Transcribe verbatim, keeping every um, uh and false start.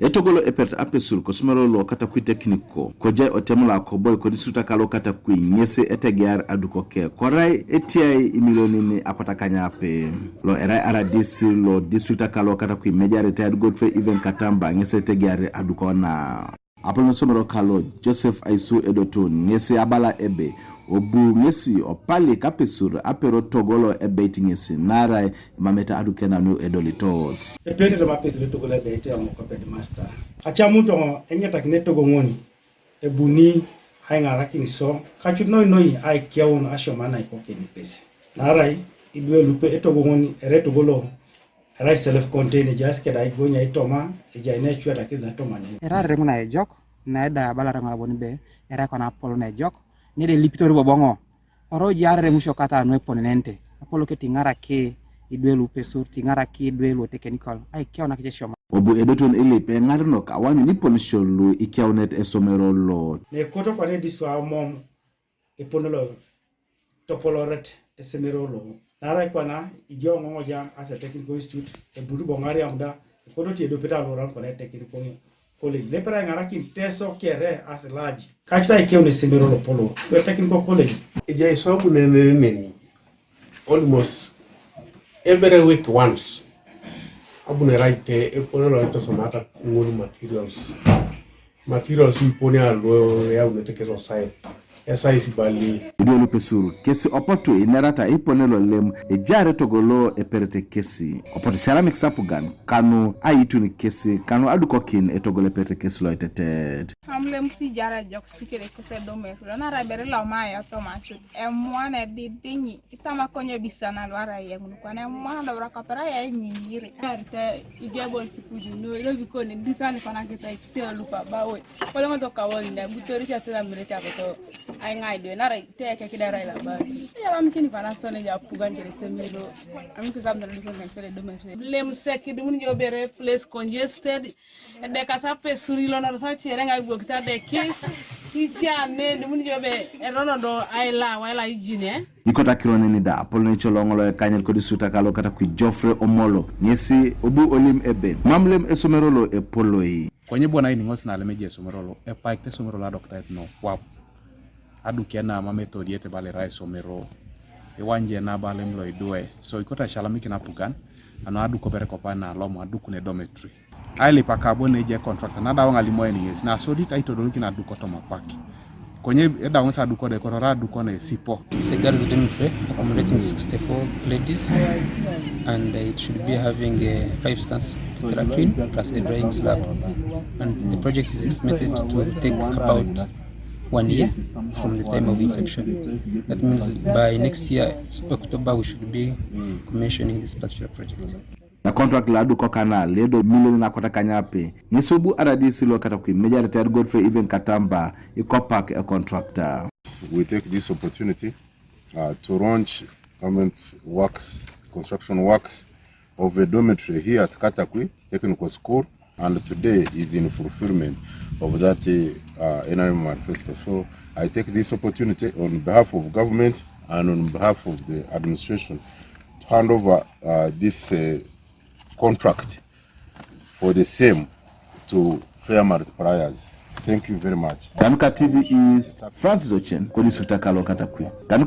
Etogo lo eperete apesur kosomero lo Katakwi Technical, kojai otem lo akoboi kodistrikt kalo Katakwi, ŋesi etegear aduko ke, korai etiai imilionin akwatakany ape. Lo erai R D C lo district kalo Katakwi, Major Retired Godfrey Even Katamba, ŋesi etegear aduko na. Apolon esomero kalo, Joseph Aisu Edotun, ŋesi abala ebe, obu ŋesi opalik apesur aperot togo lo ebeit ŋesi, naarai emamete aduko na nu edolitos. Eperete lo apesur togo lo ebeit eoŋ kopedimasta. Acamun toŋo enyetakin etogo ŋon, ebuni aiŋarakin so, kacut noi noi aikeun asioman naikoke nipesi. Naarai idwe lupe etogo ŋon ere togo lo erai self contained, ejaas keda aigonya itoma, ejai naecuetakis atomane. Erai arereŋ na ejok, naeda abalar ŋalabon be, erai kona apolon na ejok, nede lipitor boboŋo. Oro ji arereŋ musio kata nu eponenente, apolo ke tiŋaraki idwe lu pesur, tiŋaraki idwe lu technical, aikeuna kice sioma. Obu Edotun ilip eŋarenok awanyu niponisio lu ikeunet esomero lo. Nekoto kwana ediswa mom, epone lo topoloret esomero lo. Naarai kwana ijo oŋoŋoja as a technical institute, eburu boŋari amuda, ekoto ti edopet aluoran kwana technical college. Lepera iŋarakin teso kere as large. Kacuta ikeun esomero lo polo, lo technical college. Ejai so abu nene neni, almost every week once. Abu nerai te epone lo itosomata ŋun materials. Materials ipone alo eyaunete keso site. Esai sibali. Idwe lupesur, kesi opotu inerata ipone lo lem, ejare togo lo eperete kesi. Opotu sialamik sapugan, kanu aituni kesi, kanu adukokin etogo lo eperete kesi lo etetet. Amlem sijara jok tikere kese domer, lo nara bere lo mayo tomasut, emwane didiŋi. Itama konye bisa na lwara yeŋ nukwan emwana dora kapera ya nyinyiri. Arte ijabol sikuju no ilo bikoni disani kona kita ite lupa bawe. Kole ngoto kawon da butori cha tela mire cha koto. Ai ngai dwe nara ite ke kidara ila bawe. Yala mikini kona sone ja pugan kere semiro. Ami kisam na dukon kan sele dome sele. Lem seki dumun jo bere place congested. Edekasi apesur lo nara sa cere ŋai buokit adekis, ican ne dumun jo be erono do aila, waila ijine. Ikotakiro neni da, apolon ecoloŋ lo ekanyit kodistrikt kalo Katakwi Geoffrey Omolo, ŋesi obu olim ebe, mam lem esomero lo epoloi. Konye bon ainiŋos nalem eje esomero lo, epaikit esomero lo adokitait no, kwap. Aduke na mam etodiete bala erai esomero, iwanje na bala emilo idwe. So ikoto aishalamikin apugan, anu adukopere kopa na lomo adukun edometri. Ailip akabo neje contractor, nadau ŋalimoen ŋes, nasodit aitodolikin aduko tomapak. Konye edau ŋes aduko de kotoro aduko na esipo. It's a girls dormitory accommodating sixty-four ladies, and it should be having a five stands latrine plus a drying slab. And the project is estimated to take about one year from the time of inception. That means by next year, October, we should be commissioning this particular project. Na contract la aduko kana ledo milioni na kota kanyape. Ŋesi obu R D C lo Katakwi, Major Retired Godfrey Even Katamba, ikopak e contractor. We take this opportunity uh, to launch government works, construction works of a dormitory here at Katakwi Technical School, and today is in fulfillment of that uh, N R M manifesto. So I take this opportunity on behalf of government and on behalf of the administration to hand over uh, this uh, contract for the same to Fair Multipliers. Thank you very much. Kanuka T V is Francis Ochen, kodistrikt kalo Katakwi. Kanuka